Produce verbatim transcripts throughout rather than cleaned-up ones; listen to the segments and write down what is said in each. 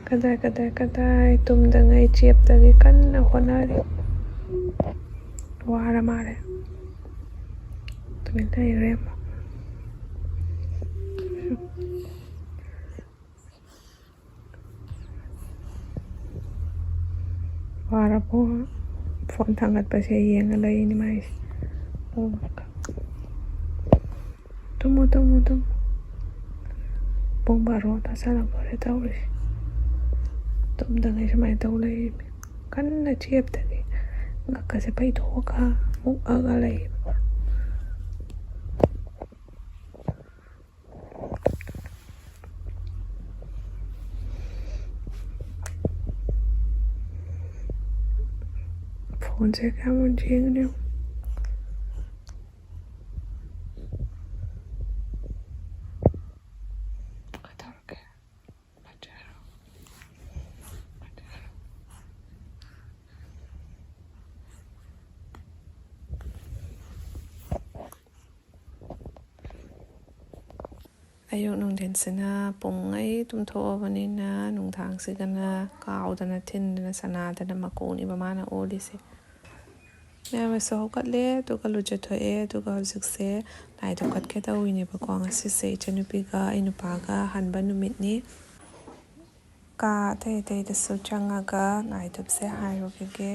ꯀꯗꯥꯏ, ꯀꯗꯥꯏ, ꯀꯗꯥꯏ? ꯇꯨꯝꯗꯉꯩ ꯆꯦꯞꯇꯒꯤ ꯀꯟꯅ ꯍꯣꯠꯅꯔꯤ꯫ ꯋꯥꯔ ꯃꯥꯜꯂꯦ꯫ ꯇꯨꯃꯤꯟ ꯂꯩꯈ꯭ꯔꯦ ꯑꯃꯨꯛ꯫ ꯋꯥꯔꯕꯣ? ꯐꯣꯟ ꯊꯥꯡꯒꯠꯄꯁꯦ ꯌꯦꯡꯉ ꯂꯩꯅꯤ ꯃꯥꯏꯁꯦ꯫ ꯇꯨꯝꯃꯣ, ꯇꯨꯝꯃꯣ, ꯇꯨꯝꯃꯣ꯫ ꯄꯨꯡ ꯕꯥꯔꯣ ꯇꯥꯁꯜꯂꯛꯇꯣꯔꯦ ꯇꯧꯔꯤꯁꯦ꯫ ꯇꯨꯝꯗꯉꯩ ꯁꯨꯃꯥꯏꯅ ꯇꯧ ꯂꯩꯔꯤꯅꯦ꯫ ꯀꯟꯅ ꯆꯦꯞꯇꯒꯤ ꯉꯛꯀꯁꯦ ꯄꯩꯊꯣꯛꯑꯒ ꯃꯨꯛꯑꯒ ꯂꯩꯌꯦꯕ꯫ ꯐꯣꯟꯁꯦ ꯀꯌꯥꯝ ꯌꯦꯡꯉꯤꯅꯣ? ꯀꯩꯗꯧꯔꯒꯦ? ꯐꯖꯔꯣ꯫ ꯐꯖꯔꯣ꯫ ꯑꯌꯨꯛ ꯅꯨꯡꯊꯤꯟꯁꯤꯅ ꯄꯨꯡꯉꯩ ꯇꯨꯝꯊꯣꯛꯑꯕꯅꯤꯅ ꯅꯨꯡꯗꯥꯡꯁꯤꯒꯅ ꯀꯥꯎꯗꯅ ꯊꯤꯟꯗꯅ ꯁꯅꯥꯗꯅ ꯃꯀꯣꯛꯅꯤꯕ ꯃꯥꯅ ꯑꯣꯜꯂꯤꯁꯦ꯫ ꯃꯌꯥꯝ ꯑꯃꯁꯨ ꯍꯧꯒꯠꯂꯦ, ꯑꯗꯨꯒ ꯂꯨꯖꯊꯣꯛꯑꯦ, ꯑꯗꯨꯒ ꯍꯧꯖꯤꯛꯁꯦ ꯂꯥꯏ ꯊꯣꯛꯀꯠꯀꯦ ꯇꯧꯔꯤꯅꯦꯕꯀꯣ꯫ ꯉꯁꯤꯁꯦ ꯏꯆꯟꯅꯨꯄꯤꯒ ꯑꯩ ꯅꯨꯄꯥꯒ ꯍꯟꯕ ꯅꯨꯃꯤꯠꯅꯤ꯫ ꯀꯥ ꯑꯇꯩ ꯑꯇꯩꯗꯁꯨ ꯆꯪꯉꯒ ꯂꯥꯏ ꯙꯨꯞꯁꯦ ꯍꯥꯏꯔꯨꯈꯤꯒꯦ꯫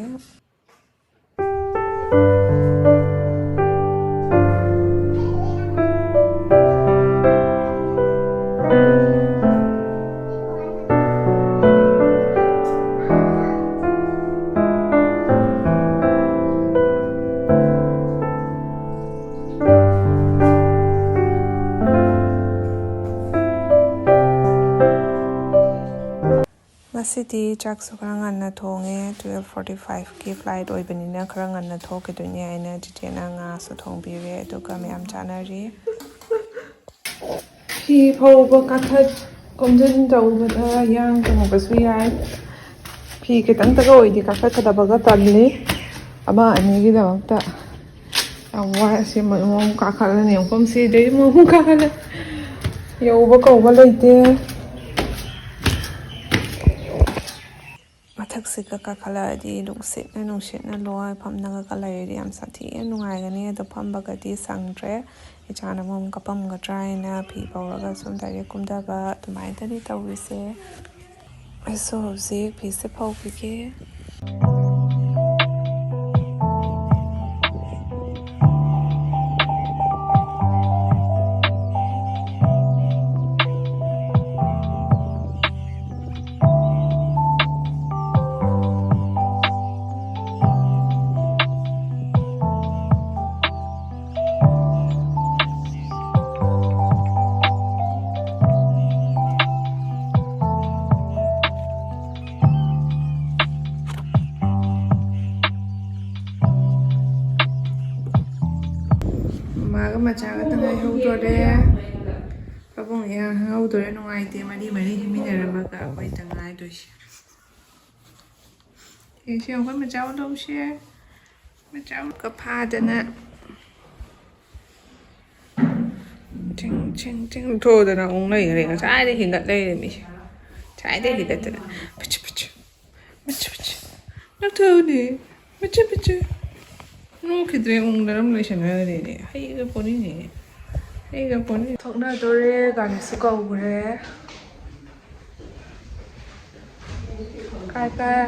ꯉꯁꯤꯗꯤ ꯆꯥꯛꯁꯨ ꯈꯔ ꯉꯟꯅ ꯊꯣꯡꯉꯦ, twelve forty fiveꯀꯤ flight ꯑꯣꯏꯕꯅꯤꯅ ꯈꯔ ꯉꯟꯅ ꯊꯣꯛꯈꯤꯗꯣꯏꯅꯦ ꯍꯥꯏꯅ ꯆꯤꯆꯦꯅ ꯉꯥꯁꯨ ꯊꯣꯡꯕꯤꯔꯦ, ꯑꯗꯨꯒ ꯃꯌꯥꯝ ꯆꯥꯅꯔꯤ꯫ ꯐꯤ ꯐꯧꯕ ꯀꯥꯈꯠ ꯀꯣꯝꯖꯤꯟ ꯇꯧꯕꯗ ꯌꯥꯡ ꯀꯪꯕꯁꯨ ꯌꯥꯏ꯫ ꯐꯤ ꯈꯤꯇꯪꯇꯒ ꯑꯣꯏꯗꯤ ꯀꯥꯈꯠꯀꯗꯕꯒ ꯇꯜꯂꯤ꯫ ꯑꯃ ꯑꯅꯤꯒꯤꯗꯃꯛꯇ ꯌꯥꯝ ꯋꯥꯏ꯫ ꯑꯁꯤ ꯃꯑꯣꯡ ꯀꯥꯈꯠꯂꯅꯤ, ꯃꯐꯝꯁꯤꯗꯩ ꯃꯑꯣꯡ ꯀꯥꯈꯠꯂ ꯌꯧꯕ ꯀꯧꯕ ꯂꯩꯇꯦ꯫ ꯁꯤꯒ ꯀꯥꯈꯠꯂꯛꯑꯗꯤ ꯅꯨꯡꯁꯤꯠꯅ ꯅꯨꯡꯁꯤꯠꯅ ꯂꯣꯏ, ꯐꯝꯅꯒ ꯂꯩꯔꯗꯤ ꯌꯥꯝ ꯁꯥꯊꯤꯅ ꯅꯨꯡꯉꯥꯏꯒꯅꯤ꯫ ꯑꯗꯣ ꯐꯝꯕꯒꯗꯤ ꯁꯪꯗ꯭ꯔꯦ, ꯏꯆꯥꯅ ꯃꯔꯣꯝ ꯀꯞꯄꯝꯒꯗ꯭ꯔꯥ ꯍꯥꯏꯅ ꯐꯤ ꯐꯧꯔꯒ ꯁꯨꯝ ꯗꯥꯏꯔꯦꯛ ꯀꯨꯝꯊꯕ ꯑꯗꯨꯃꯥꯏꯅꯗꯅꯤ ꯇꯧꯔꯤꯁꯦ꯫ ꯑꯩꯁꯨ ꯍꯧꯖꯤꯛ ꯐꯤꯁꯦ ꯐꯧꯈꯤꯒꯦ꯫ ꯃꯃꯥꯒ ꯃꯆꯥꯒꯇ ꯉꯥꯏꯍꯧꯗꯣꯔꯦ꯫ ꯄꯥꯕꯨꯡ ꯏꯌꯥꯡ ꯍꯥꯡꯍꯧꯗꯣꯔꯦ, ꯅꯨꯡꯉꯥꯏꯇꯦ꯫ ꯃꯔꯤ ꯃꯔꯤ ꯍꯤꯡꯃꯤꯟꯅꯔꯝꯃꯒ ꯑꯩꯈꯣꯏꯇ ꯉꯥꯏꯗꯣꯏꯁꯦ꯫ ꯌꯦꯡꯁꯤ, ꯑꯩꯈꯣꯏ ꯃꯆꯥ ꯎꯗꯧꯁꯦ꯫ ꯃꯆꯥ ꯑꯃꯨꯛꯀ ꯐꯥꯗꯅ ꯆꯤꯡ ꯆꯤꯡ ꯆꯤꯡ ꯊꯣꯛꯗꯅ ꯑꯃꯨꯛ ꯂꯩꯈ꯭ꯔꯦ꯫ ꯉꯁꯥꯏꯗ ꯍꯤꯡꯒꯠ ꯂꯩꯔꯦ ꯃꯤꯁꯦ꯫ ꯉꯁꯥꯏꯗ ꯍꯤꯡꯒꯠꯇꯅ ꯄꯨꯆꯨ ꯄꯨꯆꯨ ꯄꯨꯆꯨ ꯄꯨꯆꯨ ꯅꯣꯛꯊꯣꯛꯎꯅꯦ꯫ ꯄꯨꯆꯨ ꯄꯨꯆꯨ ꯅꯣꯛꯈꯤꯗ꯭ꯔꯦ꯫ ꯑꯃꯨꯛ ꯅꯔꯝ ꯂꯣꯏꯁꯟꯅꯈ꯭ꯔꯦꯅꯦ꯫ ꯍꯩꯒ ꯄꯣꯅꯤꯅꯦ꯫ ꯍꯩꯒ ꯄꯣꯅꯤ꯫ ꯊꯣꯛꯅꯗꯣꯔꯦ꯫ ꯒꯥꯔꯤꯁꯨ ꯀꯧꯈ꯭ꯔꯦ꯫ ꯀꯥꯏ ꯀꯥꯏ?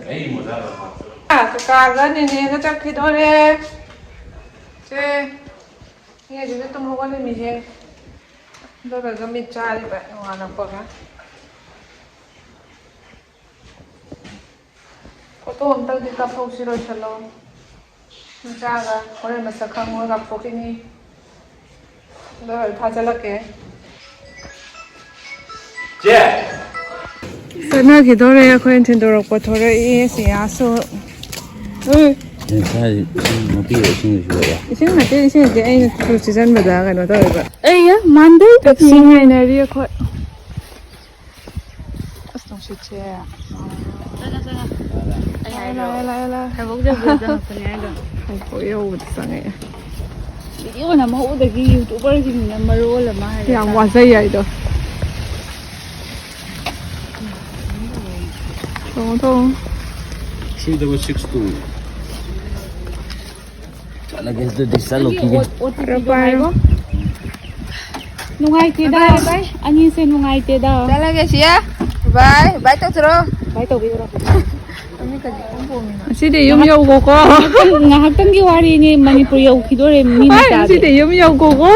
ꯑꯩ ꯃꯣꯖꯥ ꯂꯧꯊꯣꯛ꯫ ꯑꯥ, ꯀꯀꯥꯒ ꯅꯦꯅꯦꯒ ꯆꯠꯈꯤꯗꯣꯔꯦ꯫ ꯁꯦ, ꯏꯅꯦ ꯑꯗꯨꯗ ꯇꯨꯝ ꯍꯧꯒꯠꯂꯝꯃꯤꯁꯦ꯫ ꯑꯗꯨꯒ ꯃꯤꯠ ꯆꯥꯔꯤꯕ ꯅꯣꯡꯉꯥꯜꯂꯛꯄꯒ꯫ ꯐꯣꯇꯣ ꯑꯝꯇꯪꯗꯤ ꯀꯥꯞꯍꯧꯁꯤ, ꯂꯣꯏꯁꯜꯂꯣ꯫ ꯃꯆꯥꯒ ꯍꯣꯔꯦꯟ ꯃꯁꯛ ꯈꯪꯉꯣꯏ, ꯀꯥꯞꯊꯣꯛꯈꯤꯅꯤ꯫ ꯂꯣꯏ ꯐꯥꯖꯤꯜꯂꯛꯀꯦ꯫ ꯆꯦ! ꯆꯠꯅꯈꯤꯗꯣꯔꯦ, ꯑꯩꯈꯣꯏꯅ ꯊꯤꯟꯗꯣꯔꯛꯄ ꯊꯣꯔꯛꯏ ꯁꯤꯌꯥꯁꯨ꯫ ꯎꯝ꯫ ꯉꯁꯥꯏ ꯏꯁꯤꯡ ꯃꯄꯤꯗ ꯏꯁꯤꯡ ꯂꯩꯁꯤꯜꯂꯛꯑꯦ꯫ ꯏꯁꯤꯡ ꯅꯠꯇꯦ, ꯏꯁꯤꯡ ꯅꯠꯇꯦ, ꯑꯩꯅ ꯆꯨ ꯆꯨꯖꯟꯕꯗ ꯀꯩꯅꯣ ꯇꯧꯋꯦꯕ꯫ ꯑꯩ ꯃꯥꯟꯗꯦ꯫ ꯄꯦꯞꯁꯤ ꯉꯥꯏꯅꯔꯤ ꯑꯩꯈꯣꯏ꯫ ꯑꯁ, ꯅꯨꯡꯁꯤꯠꯁꯦ꯫ ꯆꯪꯉ, ꯆꯪꯉ꯫ ꯑꯩ ꯂꯥꯛꯑꯦ, ꯍꯥꯏꯗ꯭ꯔꯣ? ꯂꯥꯛꯑꯦ, ꯂꯥꯛꯑꯦ, ꯂꯥꯛꯑꯦ꯫ ꯍꯥꯏꯕꯣꯛ ꯌꯧꯕꯗ ꯆꯪꯉꯛꯄꯅꯦ ꯍꯥꯏꯗꯣ꯫ ꯍꯥꯏꯕꯣꯛ ꯌꯧꯕꯗ ꯆꯪꯉꯛꯑꯦ꯫ ꯚꯤꯗꯤꯑꯣ ꯅꯝꯍꯧꯗꯕꯒꯤ ꯌꯨꯇ꯭ꯌꯨꯕꯔꯁꯤꯡꯁꯤꯅ ꯃꯔꯣꯜ ꯑꯃ ꯍꯥꯏꯔꯦ꯫ ꯌꯥꯝ ꯋꯥꯖꯩ ꯍꯥꯏꯗꯣ꯫ ꯊꯣꯡꯉꯣ, ꯊꯣꯡꯉꯣ꯫ Three double six two. ꯆꯠꯂꯒꯦ ꯑꯗꯨꯗꯤ, ꯆꯠꯂꯣꯈꯤꯒꯦ꯫ ꯄꯥꯏꯔꯣ, ꯄꯥꯏꯔꯣ꯫ ꯅꯨꯡꯉꯥꯏꯇꯦꯗ꯫ ꯕꯥꯏ, ꯕꯥꯏ꯫ ꯑꯅꯤꯁꯦ ꯅꯨꯡꯉꯥꯏꯇꯦꯗ꯫ ꯆꯠꯂꯒꯦ ꯁꯤꯌꯥ꯫ ꯕꯥꯏ, ꯕꯥꯏ ꯇꯧꯊꯣꯔꯣ꯫ ꯕꯥꯏ ꯇꯧꯕꯤꯔꯣ꯫ ꯉꯁꯤꯗꯤ ꯌꯨꯝ ꯌꯧꯈꯣꯀꯣ꯫ ꯉꯥꯏꯍꯥꯛꯇꯪ, ꯉꯥꯏꯍꯥꯛꯇꯪꯒꯤ ꯋꯥꯔꯤꯅꯤ, ꯃꯅꯤꯄꯨꯔ ꯌꯧꯈꯤꯗꯣꯔꯦ ꯃꯤ ꯍꯣꯏ, ꯃꯆꯥꯗꯤ꯫ ꯉꯁꯤꯗꯤ ꯌꯨꯝ ꯌꯧꯈꯣꯀꯣ꯫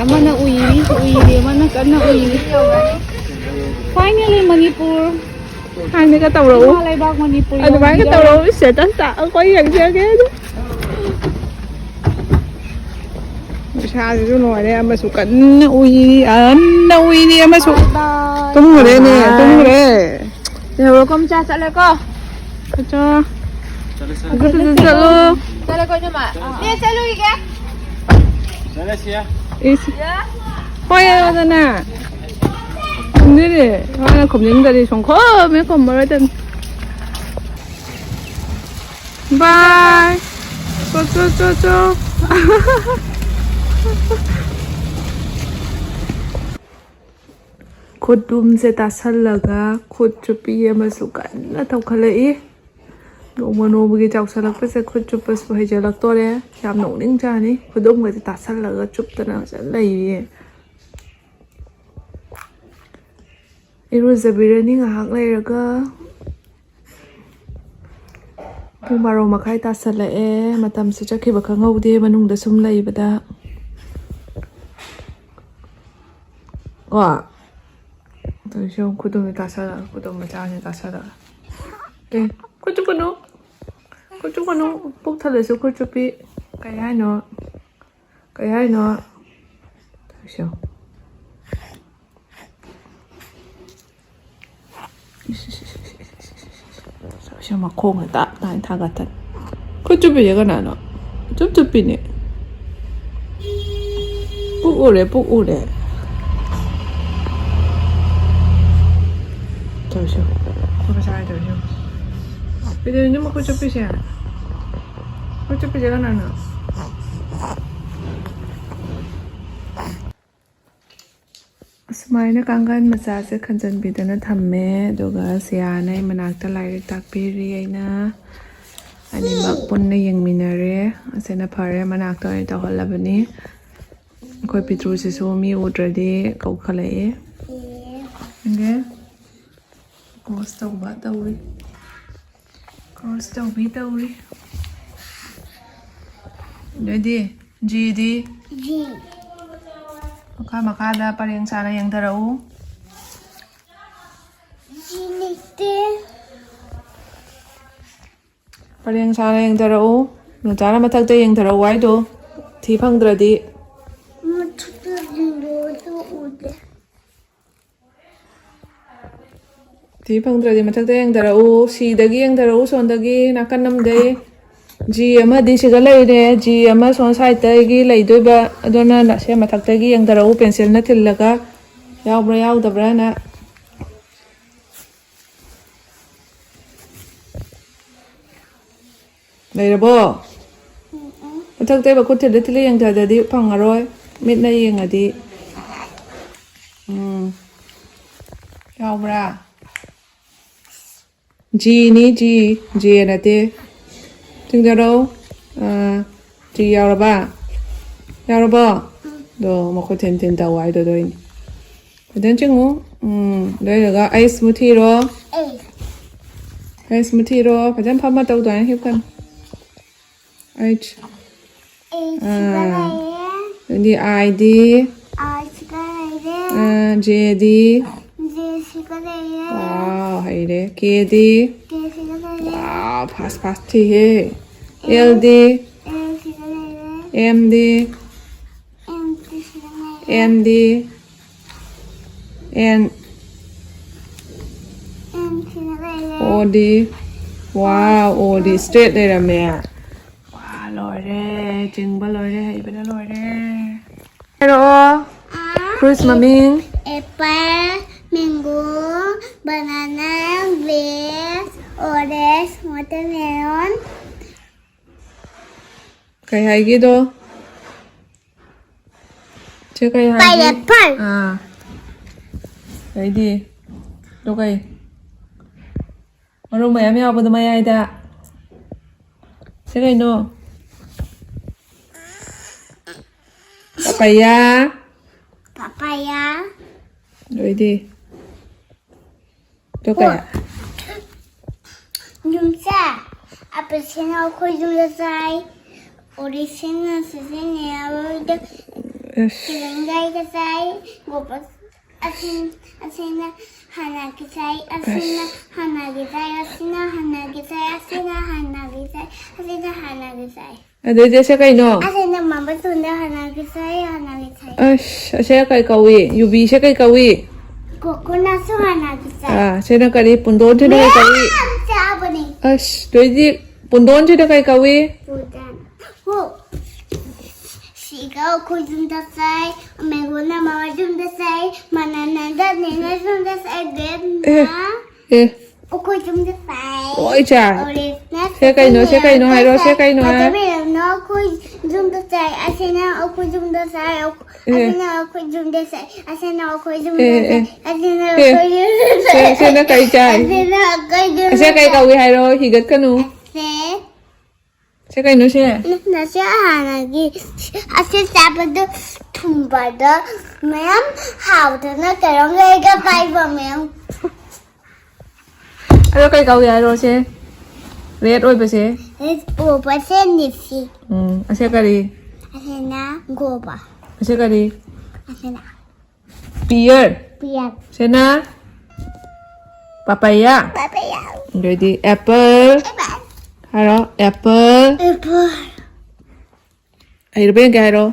ꯑꯃꯅ ꯎꯏꯔꯤ, ꯎꯏꯔꯤ, ꯑꯃꯅ ꯀꯟꯅ ꯎꯏꯔꯤ꯫ Finally, ꯃꯅꯤꯄꯨꯔ꯫ ꯍꯥꯟꯅꯒ ꯇꯧꯔꯛꯎ꯫ ꯏꯃꯥ ꯂꯩꯕꯥꯛ ꯃꯅꯤꯄꯨꯔ ꯑꯗꯨꯃꯥꯏꯅꯒ ꯌꯧꯈꯤꯗꯣꯔꯦ꯫ ꯇꯧꯔꯛꯎ, status ꯇ ꯑꯩꯈꯣꯏ ꯌꯦꯡꯖꯒꯦ꯫ ꯏꯁꯥꯁꯤꯁꯨ ꯂꯣꯏꯔꯦ, ꯑꯃꯁꯨ ꯀꯟꯅ ꯎꯏꯔꯤ, ꯀꯟꯅ ꯎꯏꯔꯤ ꯑꯃꯁꯨ꯫ Bye bye꯫ ꯇꯨꯝꯈ꯭ꯔꯦꯅꯦ, bye꯫ ꯇꯨꯝꯈ꯭ꯔꯦ꯫ ꯂꯩꯍꯧꯔꯣꯀꯣ, ꯃꯆꯥ ꯆꯠꯂꯦꯀꯣ꯫ ꯆꯠꯂꯣ꯫ ꯆꯠꯂꯣ, ꯆꯠꯂꯣ, ꯆꯠꯂꯣ꯫ ꯆꯠꯂꯦꯀꯣ, ꯏꯅꯝꯃ꯫ ꯃꯤ ꯆꯠꯂꯨꯈꯤꯒꯦ꯫ ꯏꯁ꯫ ꯍꯣꯏ, ꯑꯗꯨꯅ꯫ ꯈꯨꯝꯗꯣꯏꯅꯦ꯫ ꯃꯥꯅ ꯈꯨꯝꯅꯤꯡꯗ꯭ꯔꯗꯤ ꯁꯨꯡꯈꯨꯝ ꯍꯦꯛ ꯈꯨꯝꯃꯔꯣꯏꯗꯕꯅꯤ꯫ Bye꯫ ꯆꯣ, ꯆꯣ, ꯆꯣ, ꯆꯣ꯫ ꯈꯨꯠꯇꯨꯝꯁꯦ ꯇꯥꯁꯜꯂꯒ ꯈꯨꯠ ꯆꯨꯞꯄꯤ ꯑꯃꯁꯨ ꯀꯟꯅ ꯇꯧꯈꯠꯂꯛꯏ꯫ ꯅꯣꯡꯃ ꯅꯣꯡꯃꯒꯤ ꯆꯥꯎꯁꯜꯂꯛꯄꯁꯦ ꯈꯨꯠ ꯆꯨꯞꯄꯁꯨ ꯍꯩꯖꯜꯂꯛꯇꯣꯔꯦ꯫ ꯌꯥꯝ ꯅꯣꯛꯅꯤꯡꯖꯥꯅꯤ꯫ ꯈꯨꯗꯣꯝꯒꯁꯦ ꯇꯥꯁꯜꯂꯒ ꯆꯨꯞꯇꯅ ꯐꯖꯅ ꯂꯩꯔꯤꯌꯦ꯫ ꯏꯔꯨꯖꯕꯤꯔꯅꯤ ꯉꯥꯏꯍꯥꯛ ꯂꯩꯔꯒ꯫ ꯄꯨꯡ ꯕꯥꯔꯣ ꯃꯈꯥꯏ ꯇꯥꯁꯜꯂꯛꯑꯦ꯫ ꯃꯇꯝꯁꯦ ꯆꯠꯈꯤꯕ ꯈꯪꯍꯧꯗꯦ ꯃꯅꯨꯡꯗ ꯁꯨꯝ ꯂꯩꯕꯗ꯫ ꯀꯣ? ꯇꯧꯔꯤꯁꯦ ꯌꯦꯡꯉꯨ, ꯈꯨꯗꯣꯝꯁꯦ ꯇꯥꯁꯜꯂꯛꯑꯒ, ꯈꯨꯗꯣꯝ ꯃꯆꯥꯁꯦ ꯇꯥꯁꯜꯂꯛꯑꯒ꯫ ꯑꯦ, ꯈꯨꯠ ꯆꯨꯞꯀꯅꯨ꯫ ꯈꯨꯠ ꯆꯨꯞꯀꯅꯨ꯫ ꯄꯨꯛ ꯊꯜꯂꯁꯨ ꯈꯨꯠ ꯆꯨꯞꯄꯤ꯫ ꯀꯩ ꯍꯥꯏꯅꯣ? ꯀꯩ ꯍꯥꯏꯅꯣ? ꯇꯧꯔꯤꯁꯦ ꯌꯦꯡꯉꯨ꯫ ꯁꯤ ꯃꯈꯣꯡꯅ ꯇꯞ ꯇꯥꯏ ꯊꯥꯒꯠꯇꯅ꯫ ꯈꯨꯠ ꯆꯨꯞꯄꯤꯁꯦ ꯀꯅꯥꯅꯣ? ꯆꯨꯞ ꯆꯨꯞꯄꯤꯅꯦ꯫ ꯄꯨꯛ ꯎꯔꯦ, ꯄꯨꯛ ꯎꯔꯦ꯫ ꯇꯧꯔꯤꯁꯦ꯫ ꯑꯩꯈꯣꯏ ꯃꯆꯥ ꯇꯧꯔꯤꯁꯦ꯫ ꯀꯩꯗꯧꯔꯤꯅꯣ ꯃꯈꯨꯠ ꯆꯨꯞꯄꯤꯁꯦ? ꯈꯨꯠ ꯆꯨꯞꯄꯤꯁꯦ ꯀꯅꯥꯅꯣ? ꯑꯁꯨꯃꯥꯏꯅ ꯀꯥꯡꯒꯟ ꯃꯆꯥꯁꯦ ꯈꯟꯖꯟꯕꯤꯗꯅ ꯊꯝꯃꯦ꯫ ꯑꯗꯨꯒ ꯁꯤꯌꯥꯅ ꯑꯩ ꯃꯅꯥꯛꯇ ꯂꯥꯏꯔꯤꯛ ꯇꯥꯛꯄꯤꯔꯤ꯫ ꯑꯩꯅ ꯑꯅꯤꯃꯛ ꯄꯨꯟꯅ ꯌꯦꯡꯃꯤꯟꯅꯔꯦ꯫ ꯑꯁꯤꯅ ꯐꯔꯦ, ꯃꯅꯥꯛꯇ ꯑꯣꯏꯅ ꯇꯧꯍꯜꯂꯕꯅꯤ꯫ ꯑꯩꯈꯣꯏ ꯄꯤꯇ꯭ꯔꯨꯁꯤꯁꯨ ꯃꯤ ꯎꯗ꯭ꯔꯗꯤ ꯀꯧꯈꯠꯂꯛꯑꯦ꯫ ꯈꯪꯗꯦ꯫ ꯀ꯭ꯔꯣꯁ ꯇꯧꯕ ꯇꯧꯔꯤ꯫ ꯀ꯭ꯔꯣꯁ ꯇꯧꯕꯤ ꯇꯧꯔꯤ꯫ ꯑꯗꯨꯗꯤ ꯖꯤꯗꯤ? ꯖꯤ꯫ ꯃꯈꯥ ꯃꯈꯥꯗ ꯄꯔꯦꯡ ꯁꯥꯅ ꯌꯦꯡꯊꯔꯛꯎ꯫ ꯖꯤ ꯂꯩꯇꯦ꯫ ꯄꯔꯦꯡ ꯁꯥꯅ ꯌꯦꯡꯊꯔꯛꯎ꯫ ꯅꯨꯡꯆꯥꯅ ꯃꯊꯛꯇ ꯌꯦꯡꯊꯔꯛꯎ ꯍꯥꯏꯗꯣ꯫ ꯊꯤ ꯐꯪꯗ꯭ꯔꯗꯤ꯫ ꯃꯊꯛꯇ ꯌꯦꯡꯊꯔꯛꯑꯣꯁꯨ ꯎꯗꯦ꯫ ꯊꯤ ꯐꯪꯗ꯭ꯔꯗꯤ ꯃꯊꯛꯇ ꯌꯦꯡꯊꯔꯛꯎ꯫ ꯁꯤꯗꯒꯤ ꯌꯦꯡꯊꯔꯛꯎ, ꯁꯣꯝꯗꯒꯤ, ꯅꯥꯀꯟ ꯑꯃꯗꯩ꯫ ꯖꯤ ꯑꯃꯗꯤ ꯁꯤꯗ ꯂꯩꯔꯦ꯫ ꯖꯤ ꯑꯃ ꯁꯣꯝ ꯁꯥꯏꯠꯇꯒꯤ ꯂꯩꯗꯣꯏꯕ꯫ ꯑꯗꯨꯅ ꯁꯦ ꯃꯊꯛꯇꯒꯤ ꯌꯦꯡꯊꯔꯛꯎ, ꯄꯦꯟꯁꯤꯜꯅ ꯊꯤꯜꯂꯒ꯫ ꯌꯥꯎꯕ꯭ꯔꯥ ꯌꯥꯎꯗꯕ꯭ꯔꯥꯅ꯫ ꯂꯩꯔꯕꯣ? ꯃꯊꯛꯇꯩ ꯃꯈꯨꯠ ꯊꯤꯜꯂ ꯊꯤꯜꯂ ꯌꯦꯡꯊꯗ꯭ꯔꯗꯤ ꯐꯪꯉꯔꯣꯏ꯫ ꯃꯤꯠꯅ ꯌꯦꯡꯉꯗꯤ꯫ ꯎꯝ꯫ ꯌꯥꯎꯕ꯭ꯔꯥ? ꯖꯤꯅꯤ, ꯖꯤ꯫ ꯖꯦ ꯅꯠꯇꯦ꯫ ꯆꯤꯡꯊꯔꯛꯑꯣ꯫ ꯑꯥ, ꯖꯤ ꯌꯥꯎꯔꯕ? ꯌꯥꯎꯔꯕꯣ? ꯑꯗꯣ ꯃꯈꯨꯠ ꯊꯤꯟ ꯊꯤꯟ ꯇꯧ ꯍꯥꯏꯗꯣ ꯑꯗꯨꯏꯅꯤ꯫ ꯐꯖꯅ ꯆꯤꯡꯉꯨ꯫ ꯎꯝ, ꯑꯗꯨ ꯂꯣꯏꯔꯒ ꯑꯩꯁ ꯃꯨꯊꯤꯔꯣ꯫ ꯑꯩꯁ꯫ ꯑꯩꯁ ꯃꯨꯊꯤꯔꯣ꯫ ꯐꯖꯅ ꯐꯝꯃ ꯇꯧ, ꯑꯗꯨꯃꯥꯏꯅ ꯍꯤꯞꯀꯅꯨ꯫ ꯑꯩꯁ꯫ ꯑꯦ ꯁꯤꯗ ꯑꯥ꯫ ꯂꯩꯔꯦ꯫ ꯑꯗꯨꯗꯤ ꯑꯥꯏꯗꯤ? ꯑꯥꯏ ꯁꯤꯗ ꯂꯩꯔꯦ꯫ ꯑꯥ, ꯖꯦꯗꯤ? ꯖꯦ ꯁꯤꯗ ꯂꯩꯔꯦ꯫ ꯋꯥꯎ, ꯍꯩꯔꯦ꯫ ꯀꯦꯗꯤ? ꯀꯦ ꯁꯤꯗ ꯂꯩꯔꯦ꯫ ꯋꯥꯎ, ꯐꯥꯁ ꯐꯥꯁ ꯊꯤꯍꯦ꯫ ꯑꯦꯜꯗꯤ? ꯑꯦꯜ ꯁꯤꯗ ꯂꯩꯔꯦ꯫ ꯑꯦꯝꯗꯤ? ꯑꯦꯝ ꯁꯤꯗ ꯂꯩꯔꯦ꯫ ꯑꯦꯟꯗꯤ? ꯑꯦꯟ? ꯑꯦꯟ ꯁꯤꯗ ꯂꯩꯔꯦ꯫ ꯑꯣꯗꯤ? ꯋꯥꯎ, ꯑꯣꯗꯤ ꯁ꯭ꯇ꯭ꯔꯦꯠ ꯂꯩꯔꯝꯃꯦ꯫ ꯋꯥ, ꯂꯣꯏꯔꯦ꯫ ꯆꯤꯡꯕ ꯂꯣꯏꯔꯦ꯫ ꯍꯩꯕꯅ ꯂꯣꯏꯔꯦ꯫ ꯍꯥꯏꯔꯛꯑꯣ꯫ ꯑꯥ, ꯐ꯭ꯔꯨꯏꯠꯁ ꯃꯃꯤꯡ꯫ Apple, mango, banana, grapes, orange, watermelon. ꯀꯩ ꯍꯥꯏꯒꯦꯗꯣ? ꯆꯦ ꯀꯩ ꯍꯥꯏꯒꯦ? ꯄꯥꯏꯅꯦꯄꯜ꯫ ꯑꯥ꯫ ꯑꯗꯩꯗꯤ, ꯑꯗꯣ ꯀꯩ? ꯃꯔꯨ ꯃꯌꯥꯝ ꯌꯥꯎꯕꯗꯣ ꯃꯌꯥꯏꯗ꯫ ꯁꯤ ꯀꯩꯅꯣ? ꯄꯄꯌꯥ꯫ ꯄꯄꯌꯥ꯫ ꯑꯗꯩꯗꯤ, ꯑꯗꯣ ꯀꯩ? ꯌꯨꯝꯁꯦ ꯑꯄꯦꯁꯤꯅ ꯑꯩꯈꯣꯏ ꯌꯨꯝꯗ ꯆꯥꯏ, ꯑꯣꯔꯤꯁꯤꯅ ꯁꯤꯖꯤꯟꯅꯔꯣꯏꯗ ꯑꯁ꯫ ꯀꯤꯂꯤꯡꯒꯥꯏꯗ ꯆꯥꯏ, ꯒꯣꯕꯁ ꯑꯁꯤꯟ ꯑꯁꯤꯅ ꯍꯥꯟꯅꯒꯤ ꯆꯥꯏ, ꯑꯁꯤꯅ ꯑꯁ꯫ ꯍꯥꯟꯅꯒꯤ ꯆꯥꯏ, ꯑꯁꯤꯅ ꯍꯥꯟꯅꯒꯤ ꯆꯥꯏ, ꯑꯁꯤꯅ ꯍꯥꯟꯅꯒꯤ ꯆꯥꯏ, ꯑꯁꯤꯅ ꯍꯥꯟꯅꯒꯤ ꯆꯥꯏ꯫ ꯑꯗꯩꯗꯤ ꯑꯁꯦ ꯀꯩꯅꯣ? ꯑꯁꯤꯅ ꯃꯥꯝꯕ ꯊꯨꯅ ꯍꯥꯟꯅꯒꯤ ꯆꯥꯏ, ꯍꯥꯟꯅꯒꯤ ꯆꯥꯏ꯫ ꯑꯁ, ꯑꯁꯦ ꯀꯩ ꯀꯧꯏ? ꯌꯨꯕꯤꯁꯦ ꯀꯩ ꯀꯧꯏ? ꯀꯣꯀꯣꯅꯠꯁꯨ ꯍꯥꯟꯅꯒꯤ ꯆꯥꯏ꯫ ꯑꯥ, ꯁꯤꯅ ꯀꯔꯤ? ꯄꯨꯟꯗꯣꯟꯁꯤꯅ ꯀꯩ ꯀꯧꯏ? ꯃꯌꯥꯝ ꯆꯥꯕꯅꯤ꯫ ꯑꯁ, ꯑꯗꯩꯗꯤ ꯄꯨꯟꯗꯣꯟꯁꯤꯅ ꯀꯩ ꯀꯧꯏ? ꯄꯨꯟꯗꯣꯟ꯫ ꯍꯣ꯫ ꯁꯤꯒ ꯑꯩꯈꯣꯏ ꯌꯨꯝꯗ ꯆꯥꯏ, ꯃꯦꯡꯒꯣꯅ ꯃꯃꯥ ꯌꯨꯝꯗ ꯆꯥꯏ, ꯃꯅꯥꯅꯟꯗ ꯅꯦꯅꯦ ꯌꯨꯝꯗ ꯆꯥꯏ, ꯑꯦ, ꯕꯦꯝꯅ ꯑꯦ꯫ ꯑꯩꯈꯣꯏ ꯌꯨꯝꯗ ꯆꯥꯏ꯫ ꯂꯣꯏ ꯆꯥꯏ꯫ ꯑꯣꯔꯦꯟꯖꯅ ꯁꯦ ꯀꯩꯅꯣ, ꯁꯦ ꯀꯩꯅꯣ ꯍꯥꯏꯔꯣ, ꯁꯦ ꯆꯥꯏ꯫ ꯀꯩꯅꯣ ꯍꯥꯏꯔꯣ꯫ ꯋꯥꯇꯔꯃꯦꯂꯣꯟꯅ ꯑꯩꯈꯣꯏ ꯌꯨꯝꯗ ꯆꯥꯏ꯫ ꯑꯁꯤꯅ ꯑꯩꯈꯣꯏ ꯌꯨꯝꯗ ꯆꯥꯏ꯫ ꯑꯦ꯫ ꯑꯁꯤꯅ ꯑꯩꯈꯣꯏ ꯌꯨꯝꯗ ꯆꯥꯏ꯫ ꯑꯁꯤꯅ ꯑꯩꯈꯣꯏ ꯌꯨꯝꯗ ꯑꯦ, ꯆꯥꯏ꯫ ꯑꯦ꯫ ꯑꯁꯤꯅ ꯑꯦ꯫ ꯑꯩꯈꯣꯏ ꯌꯨꯝꯗ ꯁꯦ, ꯆꯥꯏ꯫ ꯁꯦꯅ ꯀꯩ ꯆꯥꯏ? ꯑꯁꯤꯅ ꯑꯩꯈꯣꯏ ꯌꯨꯝꯗ ꯑꯁꯦ ꯀꯩ ꯆꯥꯏ꯫ ꯀꯧꯏ ꯍꯥꯏꯔꯣ? ꯍꯤꯒꯠꯀꯅꯨ꯫ ꯑꯁꯦ꯫ ꯁꯦ ꯀꯩꯅꯣ ꯁꯦ? ꯅꯁꯦ ꯍꯥꯟꯅꯒꯤ ꯑꯁꯤ ꯆꯥꯕꯗꯣ ꯊꯨꯝꯕꯗ ꯃꯌꯥꯝ ꯍꯥꯎꯗꯅ ꯀꯩꯅꯣꯝ ꯂꯩꯒ ꯄꯥꯏꯕ ꯃꯌꯥꯝ꯫ ꯑꯗꯣ ꯀꯩ ꯀꯧꯏ ꯍꯥꯏꯔꯣ ꯁꯦ? ꯔꯦꯠ ꯑꯣꯏꯕꯁꯦ? ꯔꯦꯠ ꯑꯣꯏꯕꯁꯦ ꯅꯤꯁꯤ꯫ ꯎꯝ, ꯑꯁꯦ ꯀꯔꯤ? ꯑꯁꯤꯅ ꯒꯣꯕ꯫ ꯑꯁꯦ ꯀꯔꯤ? ꯑꯁꯤꯅ ꯄꯤꯌꯔ꯫ ꯄꯤꯌꯔ꯫ ꯁꯤꯅ ꯄꯄꯌꯥ꯫ ꯄꯄꯌꯥ꯫ ꯑꯗꯩꯗꯤ ꯑꯦꯄꯜ꯫ ꯑꯦꯄꯜ꯫ ꯍꯥꯏꯔꯣ, ꯑꯦꯄꯜ꯫ ꯑꯦꯄꯜ꯫ ꯍꯩꯔꯕ ꯌꯦꯡꯒꯦ ꯍꯥꯏꯔꯣ꯫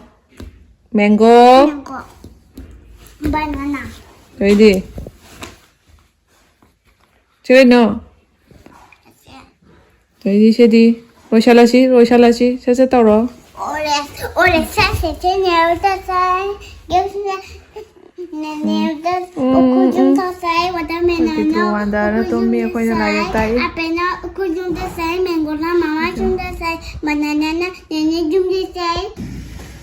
ꯃꯦꯡꯒꯣ꯫ ꯃꯦꯡꯒꯣ꯫ ꯕꯅꯥꯅꯥ꯫ ꯑꯗꯩꯗꯤ? ꯁꯤ ꯀꯩꯅꯣ? ꯑꯗꯩꯗꯤ ꯁꯤꯗꯤ? ꯂꯣꯏꯁꯜꯂꯁꯤ, ꯂꯣꯏꯁꯜꯂꯁꯤ꯫ ꯁꯠ ꯁꯠ ꯇꯧꯔꯣ꯫ ꯑꯣꯔꯦꯟꯖ, ꯑꯣꯔꯦꯟꯖ ꯁꯦ ꯁꯦ ꯅꯦꯔꯣꯗ ꯆꯥꯏ꯫ ꯒꯦꯝꯁꯤꯅ ꯅꯦ-, ꯅꯦꯔꯣꯗ ꯎꯝ, ꯎꯈꯨꯜ ꯎꯝ, ꯌꯨꯝ ꯎꯝ꯫ ꯇꯧ ꯆꯥꯏ꯫ ꯋꯥꯇꯔꯃꯦꯂꯟꯅ ꯍꯧꯖꯤꯛꯇꯤ ꯋꯥꯟꯗꯔ ꯎꯈꯨꯜ ꯇꯨꯝꯃꯤ, ꯌꯨꯝꯗ ꯑꯩꯈꯣꯏꯅ ꯂꯥꯏꯔꯤꯛ ꯆꯥꯏ꯫ ꯇꯥꯛꯏ꯫ ꯑꯦꯄꯜꯅ ꯎꯈꯨꯜ ꯌꯨꯝꯗ ꯆꯥꯏ꯫ ꯃꯦꯡꯒꯣꯅ ꯃꯃꯥ ꯌꯨꯝꯗ ꯆꯥꯏ꯫ ꯕꯅꯥꯅꯥꯅ ꯅꯦꯅꯦ ꯌꯨꯝꯗ ꯆꯥꯏ꯫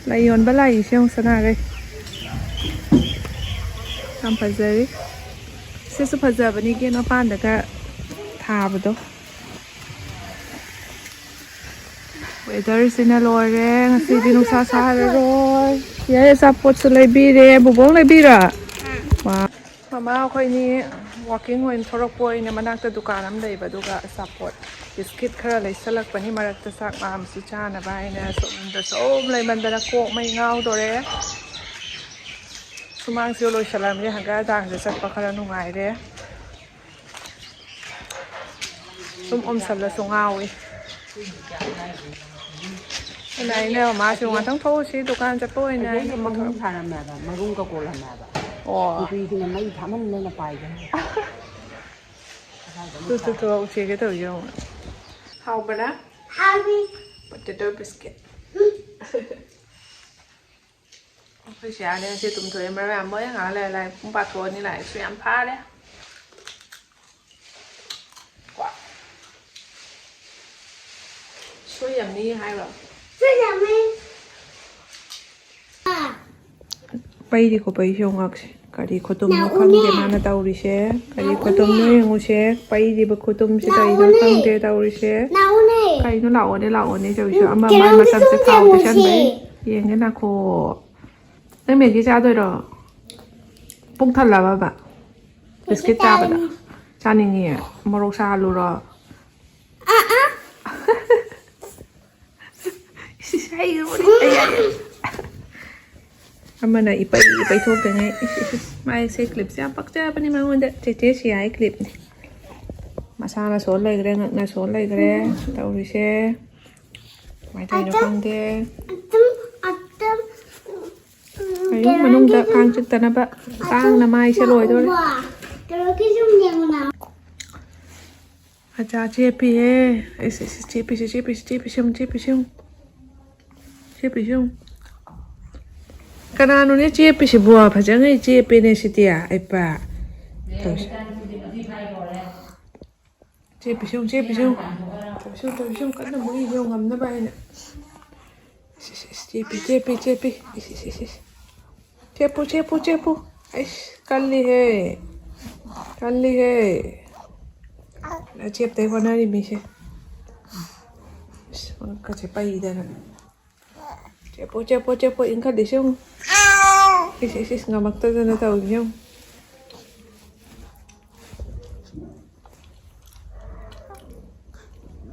ꯂꯩ ꯌꯣꯟꯕ ꯂꯥꯛꯏꯁꯦ ꯌꯦꯡꯉꯨ, ꯁꯅꯥꯈꯩ꯫ ꯌꯥꯝ ꯐꯖꯔꯤ꯫ ꯁꯤꯁꯨ ꯐꯖꯕꯅꯤ ꯀꯩꯅꯣ, ꯃꯄꯥꯟꯗꯒ ꯊꯥꯕꯗꯣ꯫ Weatherꯁꯤꯅ ꯂꯣꯏꯔꯦ, ꯉꯁꯤꯗꯤ ꯅꯨꯡꯁꯥ ꯁꯥꯔꯔꯣꯏ꯫ ꯌꯥꯏ, ꯑꯆꯥꯄꯣꯠꯁꯨ ꯂꯩꯕꯤꯔꯦ꯫ ꯕꯨꯕꯣꯛ ꯂꯩꯕꯤꯔꯥ? ꯋꯥ꯫ ꯃꯃꯥ ꯑꯩꯈꯣꯏꯅꯤ walking ꯑꯣꯏꯅ ꯊꯣꯔꯛꯄ ꯑꯣꯏꯅ ꯃꯅꯥꯛꯇ ꯗꯨꯀꯥꯟ ꯑꯃ ꯂꯩꯕ, ꯑꯗꯨꯒ ꯑꯆꯥꯄꯣꯠ ꯕꯤꯁꯀꯤꯠ ꯈꯔ ꯂꯩꯁꯜꯂꯛꯄꯅꯤ, ꯃꯔꯛꯇ ꯆꯥꯛ ꯃꯌꯥꯝꯁꯨ ꯆꯥꯅꯕ ꯍꯥꯏꯅ꯫ ꯁꯣꯝꯗ ꯁꯨꯝ ꯂꯩꯃꯟꯗꯅ ꯀꯣꯛ ꯃꯩ ꯉꯥꯎꯗꯣꯔꯦ꯫ ꯁꯨꯃꯥꯡꯁꯨ ꯂꯣꯏꯁꯜꯂꯝꯃꯦ, ꯍꯪꯒꯠ ꯍꯟꯗꯥꯁꯦ ꯆꯠꯄ ꯈꯔ ꯅꯨꯡꯉꯥꯏꯔꯦ꯫ ꯁꯨꯝ ꯑꯣꯝꯁꯜꯂꯁꯨ ꯉꯥꯎꯏ꯫ ꯑꯗꯨꯅ ꯑꯩꯅ ꯃꯥꯁꯨ ꯉꯥꯛꯇꯪ ꯊꯣꯛꯎꯁꯤ ꯗꯨꯀꯥꯟ ꯆꯠꯄ ꯑꯣꯏꯅ꯫ ꯑꯗꯩꯗꯤ ꯃꯔꯨꯝ ꯁꯥꯔꯝꯃꯦꯕ, ꯃꯔꯨꯝ ꯀꯀꯣꯜꯂꯝꯃꯦꯕ꯫ ꯑꯣ꯫ ꯅꯨꯄꯤꯁꯤꯅ ꯃꯩ ꯊꯥꯃꯟꯗꯅ ꯄꯥꯏꯒꯅꯤ꯫ ꯇꯨ, ꯇꯨ, ꯇꯨ, ꯎꯆꯦꯛꯀ ꯇꯧꯔꯤꯁꯦ ꯌꯦꯡꯉꯨ꯫ ꯍꯥꯎꯕ꯭ꯔꯥ? ꯍꯥꯎꯏ꯫ Potato biscuit꯫ ꯑꯩꯈꯣꯏ ꯁꯤꯌꯥꯅꯦ ꯉꯁꯤ ꯇꯨꯝꯊꯣꯛꯑꯦ, ꯃꯔꯝ ꯌꯥꯝ ꯃꯣꯛꯑꯦ꯫ ꯉꯥꯏꯍꯥꯛ ꯂꯩꯔ ꯂꯥꯏꯔꯤꯛ ꯄꯨꯡ ꯄꯥꯊꯣꯛꯑꯅꯤ, ꯂꯥꯏꯔꯤꯛꯁꯨ ꯌꯥꯝ ꯐꯥꯔꯦ꯫ ꯀꯣ꯫ ꯁꯣꯏ ꯌꯥꯝꯅꯤ ꯍꯥꯏꯔꯣ? ꯁꯣꯏ ꯌꯥꯝꯃꯤ꯫ ꯄꯩꯗꯤ ꯈꯨꯄꯩꯁꯦ ꯌꯦꯡꯉꯨ ꯉꯛꯁꯦ꯫ ꯀꯔꯤ ꯈꯨꯇꯨꯝꯅꯣ ꯅꯥꯎꯅꯦ꯫ ꯈꯪꯗꯦ ꯃꯥꯅ ꯇꯧꯔꯤꯁꯦ꯫ ꯀꯔꯤ ꯅꯥꯎꯅꯦ꯫ ꯈꯨꯇꯨꯝꯅꯣ ꯌꯦꯡꯉꯨꯁꯦ꯫ ꯄꯩꯔꯤꯕ ꯈꯨꯇꯨꯝꯁꯦ ꯀꯔꯤꯅꯣ ꯅꯥꯎꯅꯦ꯫ ꯈꯪꯗꯦ ꯇꯧꯔꯤꯁꯦ꯫ ꯅꯥꯎꯅꯦ꯫ ꯀꯩꯅꯣ ꯂꯥꯛꯑꯣꯅꯦ, ꯂꯥꯛꯑꯣꯅꯦ ꯇꯧꯔꯤꯁꯦ꯫ ꯎꯝ, ꯑꯃ ꯃꯥꯏ ꯀꯩꯅꯣꯝꯁꯨ ꯃꯆꯝꯁꯦ ꯊꯥꯎ ꯌꯦꯡꯉꯨꯁꯤ꯫ ꯇꯩꯁꯟꯕꯩ꯫ ꯌꯦꯡꯒꯦ ꯅꯥꯈꯣ꯫ ꯅꯪ ꯃꯦꯒꯤ ꯆꯥꯗꯣꯏꯔꯣ? ꯄꯨꯛ ꯊꯜꯂꯕꯕ? ꯕꯤꯁꯀꯤꯠ ꯆꯥꯕꯗ? ꯆꯥꯅꯤꯡꯉꯤ꯫ ꯃꯣꯔꯣꯛ ꯁꯥꯍꯜꯂꯨꯔꯣ? ꯑꯥ, ꯑꯥ꯫ ꯏꯁ, ꯏꯁ, ꯍꯩꯒ꯭ꯔꯕꯣꯅꯦ꯫ ꯑꯩ, ꯑꯩ, ꯑꯩ꯫ ꯑꯃꯅ ꯏꯄꯩ ꯏꯄꯩ ꯊꯣꯛꯇꯉꯩ꯫ ꯏꯁ, ꯏꯁ, ꯏꯁ꯫ ꯃꯥꯏꯁꯦ ꯀ꯭ꯂꯤꯞꯁꯦ ꯌꯥꯝ ꯄꯛꯆꯕꯅꯤ ꯃꯉꯣꯟꯗ꯫ ꯆꯦꯆꯦ ꯁꯤꯌꯥꯏ ꯀ꯭ꯂꯤꯞꯅꯤ꯫ ꯃꯁꯥꯅ ꯁꯣꯟ ꯂꯩꯈ꯭ꯔꯦ, ꯉꯛꯅ ꯁꯣꯟ ꯂꯩꯈ꯭ꯔꯦ꯫ ꯇꯧꯔꯤꯁꯦ꯫ ꯀꯃꯥꯏꯅ ꯇꯧꯔꯤꯅꯣ ꯑꯗꯨꯝ, ꯈꯪꯗꯦ꯫ ꯑꯗꯨꯝ, ꯑꯗꯨꯝ, ꯎꯝ, ꯉꯥꯌꯣꯡ ꯃꯅꯨꯡꯗ ꯀꯩꯅꯣꯒꯤ ꯀꯥꯡ ꯆꯤꯛꯇꯅꯕ ꯑꯗꯨꯝ ꯀꯥꯡꯅ ꯃꯥꯏꯁꯦ ꯂꯣꯏꯗꯣꯔꯦ꯫ ꯀꯩꯅꯣ ꯀꯩꯅꯣꯒꯤ ꯁꯨꯝ ꯌꯦꯡꯉꯨꯅ꯫ ꯑꯆꯥ ꯆꯦꯞꯄꯤꯍꯦ꯫ ꯑꯩꯁ, ꯑꯩꯁ, ꯆꯦꯞꯄꯤꯁꯦ, ꯆꯦꯞꯄꯤꯁꯦ, ꯆꯦꯞꯄꯤꯁꯦ, ꯌꯦꯡꯉꯨ, ꯆꯦꯞꯄꯤꯁꯦ, ꯌꯦꯡꯉꯨ꯫ ꯆꯦꯞꯄꯤꯁꯦ, ꯌꯦꯡꯉꯨ꯫ ꯀꯅꯥꯅꯣꯅꯦ ꯆꯦꯞꯄꯤꯁꯤꯕꯣ? ꯐꯖꯅ ꯆꯦꯞꯄꯦꯅꯦ ꯁꯤꯗꯤ꯫ ꯑꯩꯄꯥ꯫ ꯇꯧꯁꯦ꯫ ꯆꯦꯞꯄꯤꯁꯨ, ꯆꯦꯞꯄꯤꯁꯨ꯫ ꯇꯧꯁꯨ, ꯇꯧꯁꯨ꯫ ꯀꯟꯅ ꯃꯣꯏ ꯌꯧ ꯉꯝꯅꯕ ꯍꯥꯏꯅ꯫ ꯏꯁ, ꯏꯁ, ꯏꯁ, ꯆꯦꯞꯄꯤ, ꯆꯦꯞꯄꯤ, ꯆꯦꯞꯄꯤ꯫ ꯏꯁ, ꯏꯁ, ꯏꯁ, ꯏꯁ꯫ ꯆꯦꯞꯄꯨ, ꯆꯦꯞꯄꯨ, ꯆꯦꯞꯄꯨ꯫ ꯑꯩꯁ, ꯀꯜꯂꯤꯍꯦ꯫ ꯀꯜꯂꯤꯍꯦ꯫ ꯑꯆꯦꯞꯇꯩ ꯍꯣꯠꯅꯔꯤ ꯃꯤꯁꯦ꯫ ꯏꯁ, ꯃꯉꯛꯀꯁꯦ ꯄꯩꯗꯅ꯫ ꯆꯦꯞꯄꯣ, ꯆꯦꯞꯄꯣ, ꯆꯦꯞꯄꯣ, ꯏꯟꯈꯠꯂꯤꯁꯦ ꯌꯦꯡꯉꯨ꯫ ꯏꯁ, ꯏꯁ, ꯏꯁ, ꯉꯝꯃꯛꯇꯗꯅ ꯇꯧꯔꯤꯁꯦ ꯌꯦꯡꯉꯨ꯫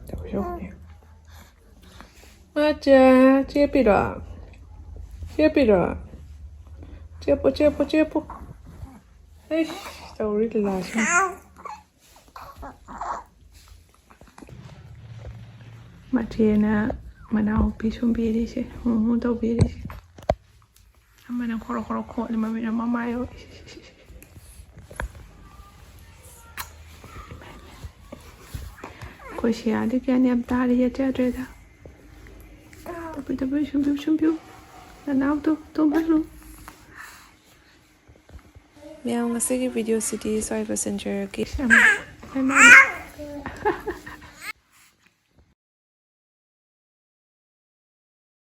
ꯇꯧꯔꯤꯁꯦ ꯌꯦꯡꯉꯨ꯫ ꯃꯆꯥ, ꯆꯦꯞꯄꯤꯔꯣ? ꯆꯦꯞꯄꯤꯔꯣ? ꯆꯦꯞꯄꯣ, ꯆꯦꯞꯄꯣ, ꯆꯦꯞꯄꯣ꯫ ꯑꯩꯁ, ꯇꯧꯔꯤ ꯂꯤꯂꯥꯁꯦ꯫ ꯃꯆꯦꯅ ꯃꯅꯥꯎꯄꯤ ꯁꯨꯝꯕꯤꯔꯤꯁꯦ, ꯍꯨ ꯍꯨ ꯇꯧꯕꯤꯔꯤꯁꯦ꯫ ꯑꯃꯅ ꯈꯣꯔꯣ ꯈꯣꯔꯣ ꯈꯣꯠꯂꯤ, ꯃꯃꯤꯠꯅ ꯃꯃꯥꯏ ꯑꯣꯏ꯫ ꯑꯩꯈꯣꯏ ꯁꯤꯌꯥꯗꯤ ꯒ꯭ꯌꯥꯟ ꯌꯥꯝ ꯇꯥꯔꯤ, ꯌꯥꯖꯗ꯭ꯔꯦꯗ꯫ ꯇꯞꯄꯤ ꯇꯞꯄꯤ ꯁꯨꯝꯕꯤꯌꯨ, ꯁꯨꯝꯕꯤꯌꯨ꯫ ꯅꯅꯥꯎꯗꯣ ꯇꯨꯝꯍꯜꯂꯨ꯫ ꯃꯌꯥꯝ, ꯉꯁꯤꯒꯤ ꯚꯤꯗꯤꯑꯣꯁꯤꯗꯤ ꯁ꯭ꯋꯥꯏ ꯂꯣꯏꯁꯤꯟꯖꯔꯒꯦ꯫